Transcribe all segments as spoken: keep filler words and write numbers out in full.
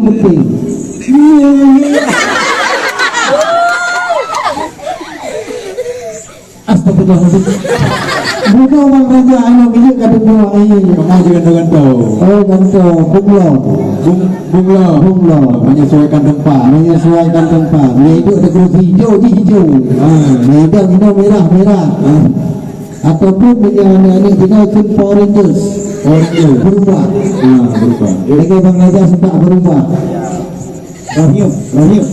Penting. Astagfirullahaladzim. Bukan Bang Raja, anak bijak kandung dua, eh. Kamu juga gantung-gantung. Oh, gantung. Bunglon. Bung-, bunglon. Bunglon. Menyesuaikan tempat. Menyesuaikan tempat. Dia hidup di kerusi hijau, di hijau. Ah, dia hidup minum merah, merah. Ah. Ataupun dengan anak-anak kita pun Power Rangers. Power Rangers. Berubah. Ah, berubah. Lagi Bang Raja suka berubah. Rohim, Rohim.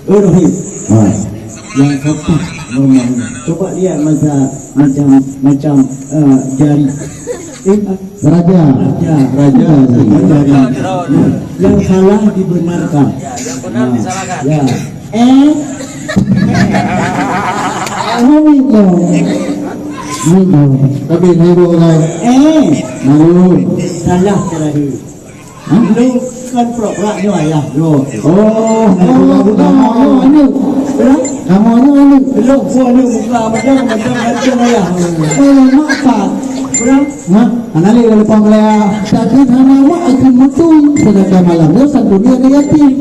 Eh, Rohim. Ha. Yang kotak normal. Coba lihat masa macam, macam, eh, jari. Eh, Raja. Raja. Raja. Raja. Yang salah dibenarkan. Ya, yang benar disalahkan. Ya. Eh. Tapi naik dua orang. Eh. Malu. Salah terakhir. Hah? Lôn kan pura-pura nyoe ayah lôn. Oh, nama nyoe aneuk. Hah? Nama nyoe aneuk. Lôn pun aneuk muka macam, macam, macam ayah. Oh, mak tak. Hah? Anak lé lepas melaya. Tapi nama mak akan betul. Sedangkan malam nyoe satu dia ada yatim.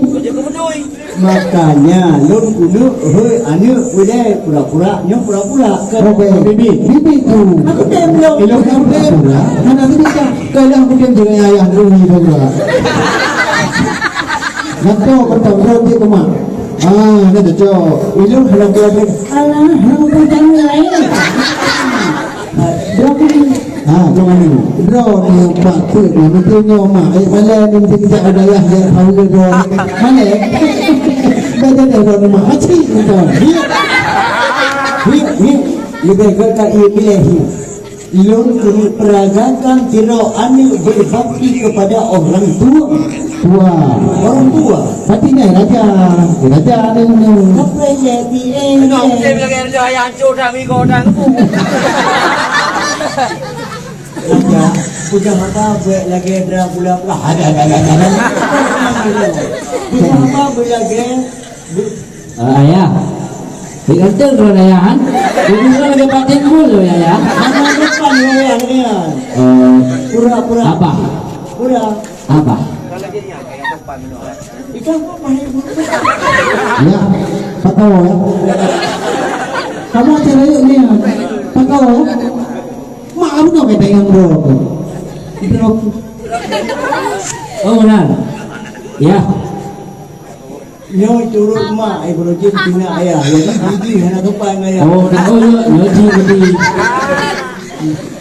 Makanya lôn keuneuk hôi aneuk ulée pura-pura nyoe pura-pura. Oke. Bibi, bibi tu. Aku tem lôn. Ilok pura-pura. Hana tu bisa. Kadang mungkin juga ayah dulu ni pura-pura. Betul, betul. Betul dia ke mak. Ah, ni cocok. Ilok hana pura-pura. Alah, hana pura-pura lain. Berapa ni? Ha, tu mana? Droe ni empat tu, mesti nyoe mak. Eh, malam ni mesti kita ada ayah dia tahu dia droe. Mana? Dah jadi droe ni mak. Acik ni tu. Ni. Ni, ni. Lebih ke tak ia pilih ni. Lôn keuneuk peragakan sidroe aneuk berbakti kepada orang tua. Tua. Orang tua. Berarti ni raja. Raja ni, ni. Apa yang dia pilih? Aduh, dia bilang raja yang hancur dah, minggu dah. Raja, pujah mata buat lagèe Dracula pula. Ada, ada, ada, ada. Pujah mata buat lagèe bu- Ah, ayah. Di kantor kalau ayah, kan? Di rumah lagi pakai pun lo, ya, ya. Anak depan, ya, ya, ya. Eh, pura-pura. Apa? Pura. Apa? Ikan apa yang buruk? Ya, tak tahu ya. Kamu aja rayu ni ya. Tak tahu ya. Mak kamu tahu kata yang bro. Bro. Oh, benar. Ya. Nyoe turut mak, eh, bro, jin tina ayah. Jadi, gigi hana sopan ayah. Oh, dah, oh, ya, ya, ji, berarti.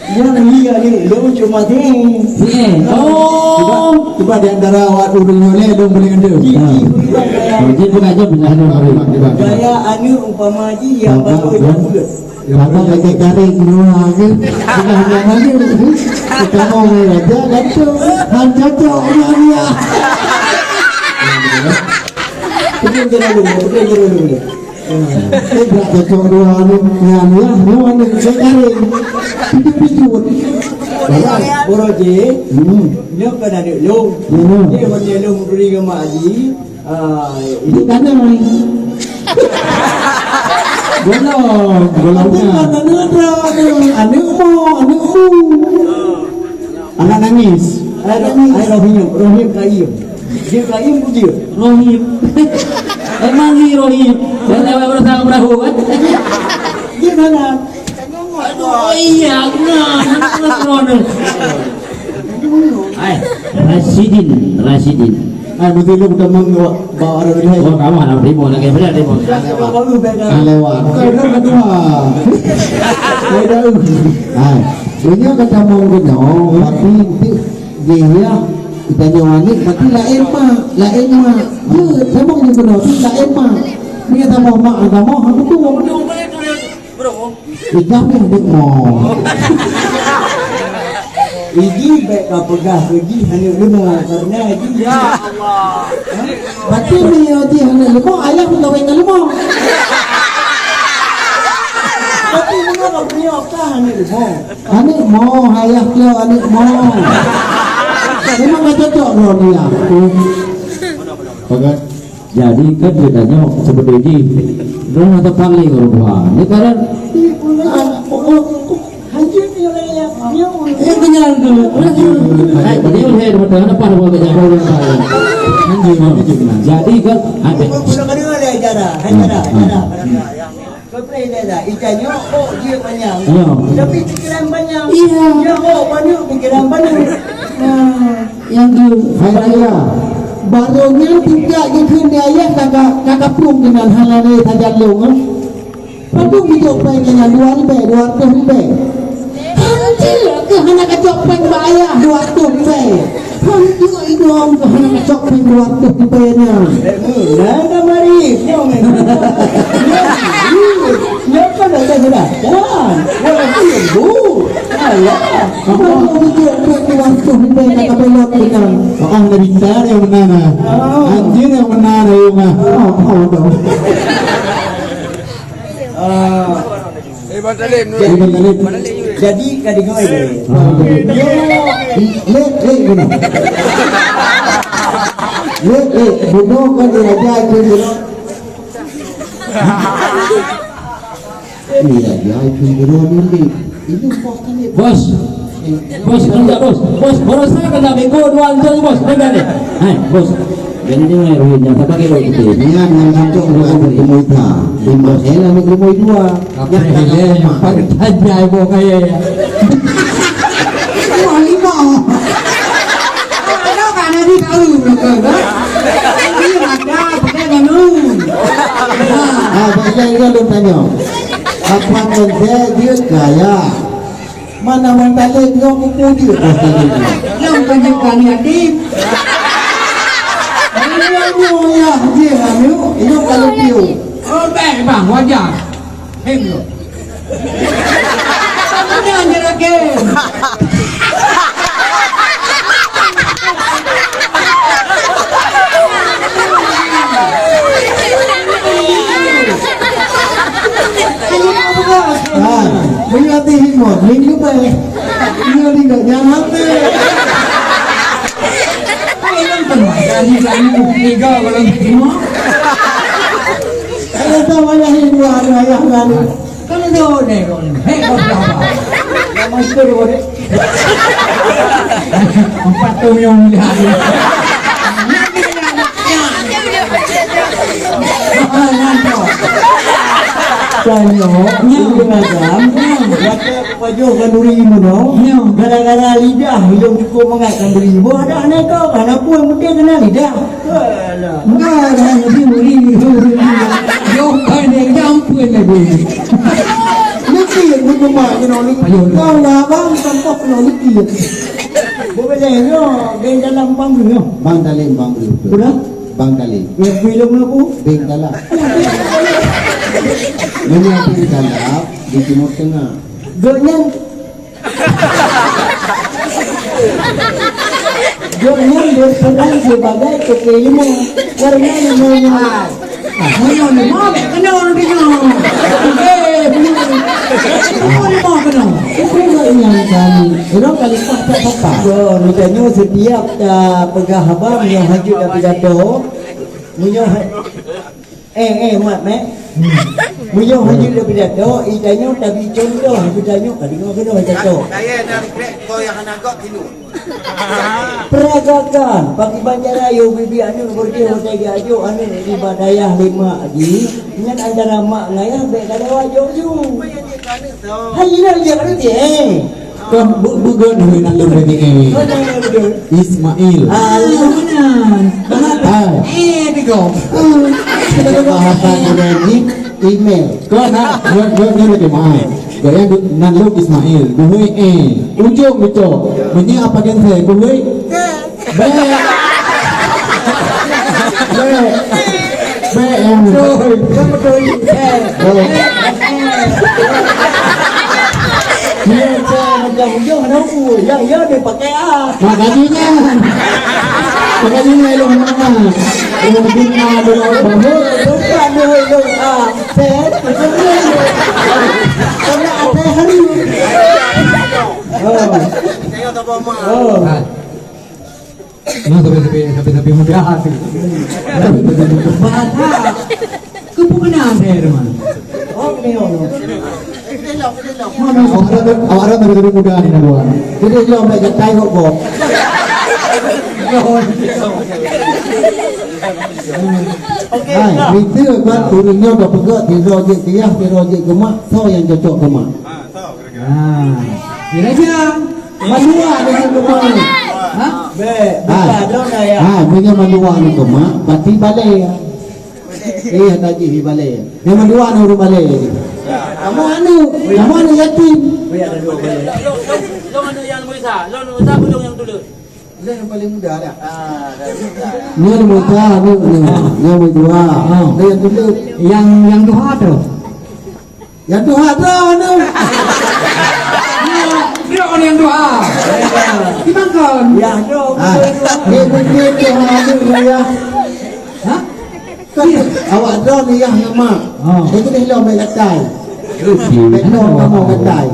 Yang iya ni, lôn cuma sini. Sini. Oh. Cuba, cuba di antara awak ureueng nyoe lé, lôn boleh ngendeng. Ji, ji, bukan ayah. Oh, ji bukan aja, bukan aja. Gaya aneuk umpama ji, yang baru yang bulat. Lama lagi garing dua ke? Tengah malam ni. Kita mau raja gantung. Han cocok dengan dia. Betul, betul, betul, betul, betul. Eh, tak cocok dua ni. Ya, ya, dua ni. Saya garing. Pijut-pijut. Baik, Bro Ji. Hmm. Nyoe kan aneuk lôn. Ya, ya. Dia hanya lôn beri ke Mak Haji. Ah, ini tanah ni. Golom, golom. Tapi kan tanah ada, ada. Aneuk mo, aneuk mu. Anak nangis. Ai, ai, Rohim, Rohim Kaim. Dia Kaim pun dia. Rohim. Emang ni Rohim. Dan lewat bersama perahu, kan? Dia mana? Aduh, oh iya, benar. Benar, benar. Hai, Rasidin, Rasidin. Hai, beutôi lôn tamong bawa orang lain. Oh, kamu anak primo lagi, benar, primo. Ah, lewat. Bukan, bukan kedua. Beda. Hai, ini kata mau kena, tapi nanti dia, kita nyawa ni, tapi lain mak, lain mak. Ya, sama je kena, tapi lain mak. Ni kata mau mak, kata mau, aku tu. Ijah pih aneuk mo. Iji bèk ka peugah keu jih aneuk leumo, karena jih. Ya Allah. Berarti meunyoe jih aneuk leumo, ayah pun kawin ngon leumo. Tapi meunyoe ka aneuk leumo. Aneuk mo, ayah keu aneuk mo. Memang ka cocok droe dia. Pakat. Jadi kan geutanyoe seperti jih. Droe na teupaleng ureueng tuha. Ni kadang, eh, kenyang tu. Hai, beliau hai, betul. Apa buat kerja? Lanjut, lanjut, lanjut. Jadi kan ada. Udah kedengar ya, Jara? Hai, Jara, Jara. Kau pernah lihat tak? Ikan nyok, oh, dia panjang. Ya. Tapi pikiran panjang. Iya. Dia, oh, panjang, pikiran panjang. Nah. Yang tu. Hai, Jara. Baru nyan tingkat jikheun di ayah, kakak, kakak pun keunan hana lé sajan long, eh. Padum bijok péng nyan, dua ribèe, dua ratus ribèe. Hanjeuet keuh hana kacok péng bak ayah, dua ratus ribèe. Hanjeuet idong keuh hana kacok péng dua ratus ribèe nyan. Meunan ka mari, nyoe meunan. Nyoe kan dah sudah. Kan? Walaupun ibu. Alah. Padum bijok péng dua ratus ribèe ka tabelot keunan. Oh, derita nyang meunan, ah. Oh. Anjir nyang meunan, ayo, ah. Oh, oh, dong. Ah. Eh, Bang Talib, Bang Talib. Jadi, ka deungoe deh. Ah. Yo. Lek, lek, guna. Lek, lek, bunoe kan diraja itu, guna. Iya, ya, itu guna ni, lek. Ini Bos Talib. Bos. Bos, enggak, Bos. Bos, barosa kena bego dua anjing, Bos. Dengar ni. Hai, Bos. Jadi, dengar, Bos, jangan sampai kita gitu. Niat ngon rancok bukan bertemu ita. Lima saya lalu bertemu dua. Apa yang dia yang paling tajam, Bos, kayak ya? Wah, lima. Ada kan Nabi tahu, kan? Ini ada, pakai ganun. Ah, pakai ganun tanya. Apa konten dia gaya? Mana Bang Talib nyoe kuku dia Bang Talib nyoe. Nyang panjang kali Adim. Nyoe ya dia anu, nyoe kalau piu. Oh, baik bang, wajar. Hem lo. Jangan jerak. Ha, meunyoe hati himut, minggu depan. Nyoe ni gak jangan deh. Hai, nonton. Jadi, jadi, tiga kalau terima. Kalau tak payah ibu, ada ayah lalu. Kan dia deh kau ni. Hei, kau siapa? Nama itu dia deh. Empat tu yang melihat. Tanya, ini macam, baca pajoh kanduri meunoe, gara-gara lidah yang cukup mangat kanduri. Buah dah nak kau, kan apa yang penting kena lidah. Alah. Enggak ada yang diberi, diberi. Yo, pandai gampun lagi. Lukis, bergema kena lukis. Ayo. Kau lah, bang, contoh kena lukis. Boleh, yo, di dalam panggung, yo. Bang Talib, Bang Talib. Sudah? Bang Talib. Ya, belum aku. Bang Talib. Memang Bang Talib di Timur Tengah. Gobnyan Gobnyan berperan sebagai tokoh ilmu karena ilmunya. Meunyoe lima, bèk keunoe roti nyoe. Eh, meunyoe lima keunoe. Itu nyan kami. Orang kali tak tak apa. Yo, ni tanyoe setiap, ah, peugah haba meunyoe hajat dapat pidato, meunyoe ha-, Eh, eh, mat, mat. Meunyoe hana lé pidato, i tanyoe tabi contoh, i tanyoe ka deungoe keunoe contoh. Kaya na rekrek ko nyang hana gop tilu. Peragakan, pakriban cara yo bibi aneuk beureuti watèe geujok aneuk di bak dayah lé mak jih, nyan antara mak ngon ayah bèk ka dawa jok ju. Hai, inan jak aneuk, eh. Kon bu-, bugon hôi nan lôn lagèe, eh. Ismail. Ah, meunan. Ah. Eh, tiga. Bahasa Indonesia, email. Kon, ha, nyoe, nyoe, nyoe lagèe maaf. Gaya du-, nan lôn Ismail. Geuhôi, eh. Ujong geucok. Meunyoe apa gen saya, geuhôi. Bèk. Bèk. Bèk, em. Betul. Kan betul. Bèk. Oh. Dia macam, macam ujong ada aku. Ya, ya, dia pakai ah. Makajih nyan. Makajih nyan ilong mana? Ilong bina, ilong bahu. Bukan dia ilong ah. Set. Kena apa hari? Oh. Oh. Nah, tapi, tapi, tapi, tapi mudah hati. Bahasa. Keupeue keunan saya, teman? Oh, kena, no. Awak dah, awak dah tapi, tapi mudah ni, nak buat. Jadi, dia ambil jatai kok, kok. Hai, mita kan ureueng nyoe ka peugah sidroe jeuet keu yah, sidroe jeuet keu mak, soe nyang cocok keu mak? Ha. Kira-kira mandua deungon keu mak. Ha? Bèk, bukan dong ya. Ha, meunyoe mandua deungon keu mak, berarti balèe. Eh, hana jih balèe. Nyang mandua na ureueng balèe. Kamoe aneuk, kamoe aneuk yatim. Lôn aneuk nyang Musa, lôn Musa, lôn nyang tuleueng. Lôn nyang paling muda dah. Nyoe Musa aneuk nyoe, nyang mandua. Oh. Lôn nyang tuleueng. Nyang, nyang tuha tu? Nyang tuha droe aneuk. Droe nyang tuha. Gimana kon? Ya, droe. Ah. Dia mungkin tuha aneuk ya. Ha? Kan awak droeneuh yah ngon mak. Oh. Jadi deh lom bèk gatai. Bèk lom kamoe gatai.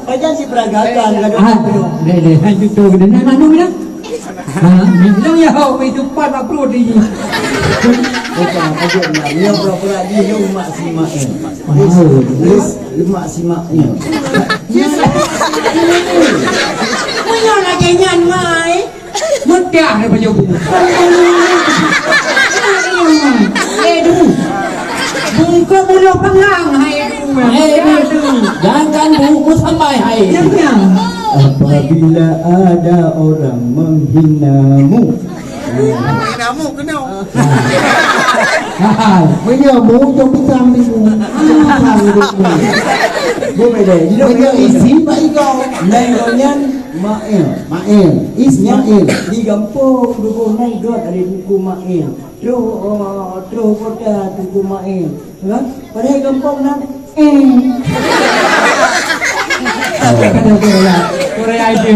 Pajan siperagakan gadoh. Ah, deh, deh. Kan tutoe geuh. Nah, manu dah. Ha, minum ya, ho, itu empat puluh di. Bukan, bukan, ya. Dia pura-pura di lu mak si mak ni. Oh. Is, is, mak si mak ni. Yes. Punya lagi nyan, mai. Mudah dia punya buku. Eh, tu. Bungkuk bulu pengang, hai tu. Eh, tu. Jangan buku sampai, hai. Jangan. Apabila ada orang menghinamu. Menghinamu kena. Hai. Meunyoe mu, jom pisang di mu. Pisang di mu. Boleh deh. Meunyoe isi, baik kau. Lain kau nyan, Mael. Mael. Ismail. Di gampông Duboh nyan göt ada Teungku Mael. Troh, oh, troh kota Teungku Mael. Kan? Padahai gampông nan, eh. Korea itu.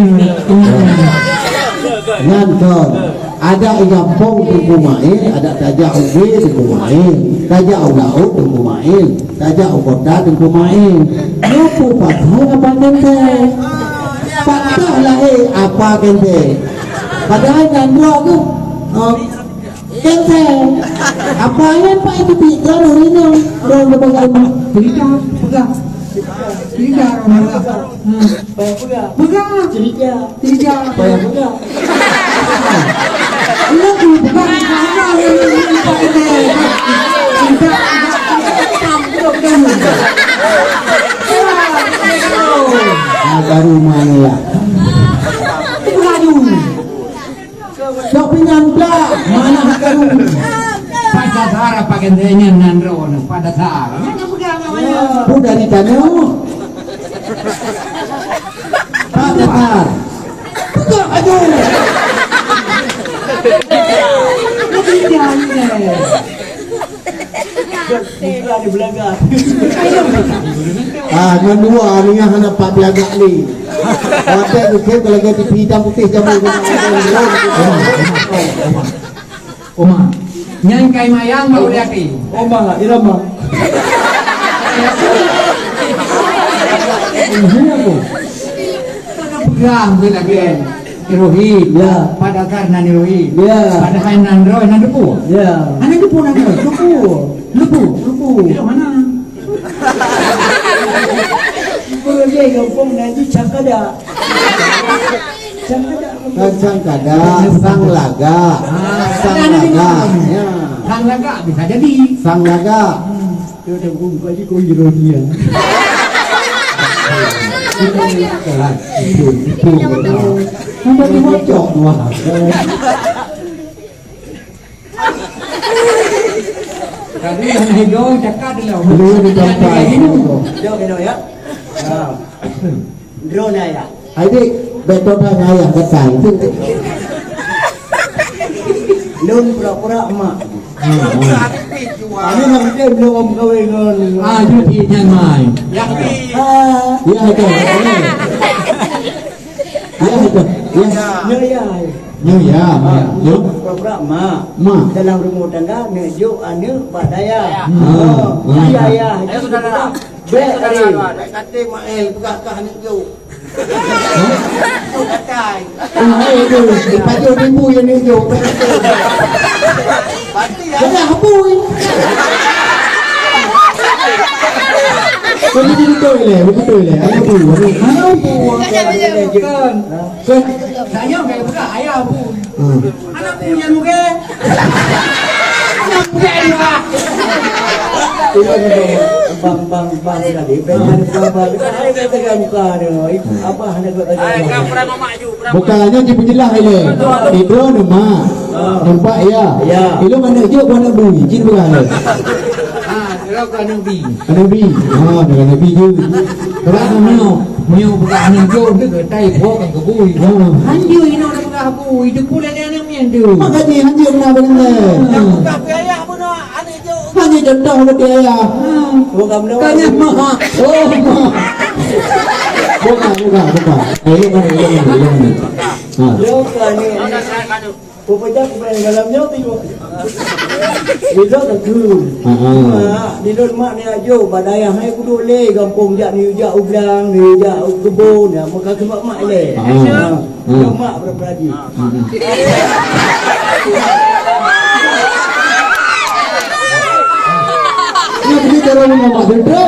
Nyan kon. Ada i gampông Teungku Mael, ada tajak u bie Teungku Mael, tajak u laôt Teungku Mael, tajak u kota Teungku Mael. Nyoe peue pasai apa teuntèe? Pat kah lahé apa teuntèe? Padahai nyan droe tu, oh, teuntèe. Apa nyan pat itu pih droe nyoe? Droe leubeh agama. Cerita, peugah. Cerita, peugah. Hmm. Payah peugah. Peugah. Cerita. Cerita. Payah peugah. Lu tu peugah. Ah, baru mana ya? Peugah dulu. Sok pingan dak, mana hak karu? Pada Zara pakai nyan nan droe, pada Zara. Mana pegang awaknyan? Budak di tanah. Pada Zara. Pegang aju. Lebih jauh deh. Ah, ngon dua ni hana pat beulagak lé. Watèe geukheun beulagak TV hitam putih jameun. Oma, oma. Oma. Nyan kai mayang bak ulèe até. Oma, irama. Ini aku. Peugah beulagak. Irohim. Ya. Padahai nan Irohim. Ya. Padahai nan droe nan Teungku. Ya. Hana Teungku nan droe. Teungku. Teungku. Teungku. Di mana? Ibu lagi gampông nan di Cangkada. Cangkada. Kan Cangkada, Sang Lagak. Ah, Sang Lagak. Ya. Sang Lagak bisa jadi. Sang Lagak. Hmm. Dia dah buka je kau ironia. Itu, itu, itu. Sampai dia bocok dua. Tadi yang hidung cakap dulu. Dulu di tempat. Hidung. Hidung, hidung, ya. Ha. Droeneuh ya. Hai dik, betul dah ngayah betai. Lôn pura-pura mak. Anu nak dia belum kawin ngon. Ah, jadi nyan mai. Ya. Ah. Ya, itu. Ya, itu. Ya. Ya, ya. Nyoe ya, ya. Pura-pura mak. Mak. Dalam rumah tangga, neujok aneuk bak dayah. Hmm. Oh, ya, ya. Ayo, saudara. Bèk, ayo. Bèk kata Mael, peugah kah aneuk jok. Hah? Jok katai. Ah, eh, tu. Dipajoh timbul yang neujok. Bèk kata. Pasti ya. Peugah bui. Oh, jadi beutôi lé, beutôi lé. Ayah bu, ayah bu. Ayah bu, bukan. Bukan. Saya nggak bukan ayah bu. Hmm. Anak bu yang bukan. Anak bu yang bukan. Bang, bang, bang tadi, bang, bang, bang. Ada kata muka dia. Apa ada kata? Bukan, hanya dipeujeulaih ilée. Idroe nama. Nampak ya? Ya. Ilong aneuk jok bukan aneuk bui, cit bukan. Ha, kalau bukan aneuk bi. Aneuk bi. Ha, bukan aneuk bi je. Kalau aneuk mio, mio bukan aneuk jok tu ke tai po kan ke bui. Ha. Hanjeuet inoe dah peugah bui, itu pun ada aneuk mio tu. Makanya hanjeuet beuna beuna. Nak buka payah pun aneuk jok. Hanya contoh ke dia ya. Ha. Bukan beuna. Tanya mak. Oh, mak. Bukan, bukan, bukan. Eh, ilong aneuk, ilong aneuk, ilong aneuk. Ha. Ilong aneuk. Peue peujak kupeue dalam nyoe tengok. Ilok aku. Ha, ha. Mak, di lôn mak ni ajo, bak dayah hai kudu lé gampông jak ni jak u blang, ni jak u keubon, ya, maka keumak mak lé. Ha. Ha. Ha. Ilok mak berapa lagi? Ha, ha. Ni pergi cara rumah mak dendam.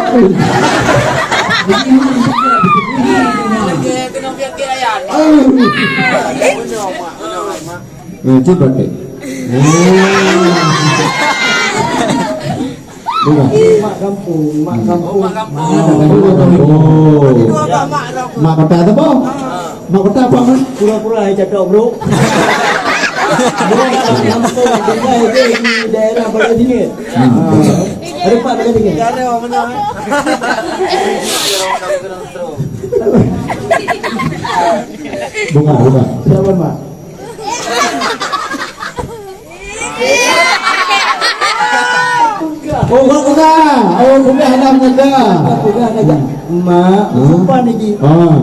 Oh. Eh, cit batek. Ah. Bukan. Mak kampung, mak kampung. Oh, mak kampung. Oh, mak kampung. Oh. Mak kota tu apa? Mak kota apa, Mak? Pura-pura ai catok, bro. Bro, mak kampung, tinggal di daerah Padang Dingin. Hmm. Ah. Ada Pak Padang Dingin? Ada, mana? Bukan, bukan. Siapa, Mak? Oh, bukan, bukan. Oh, bukan, anak muda. Bukan, bukan. Mak, hmm? Siapa ni, Ji? Ah.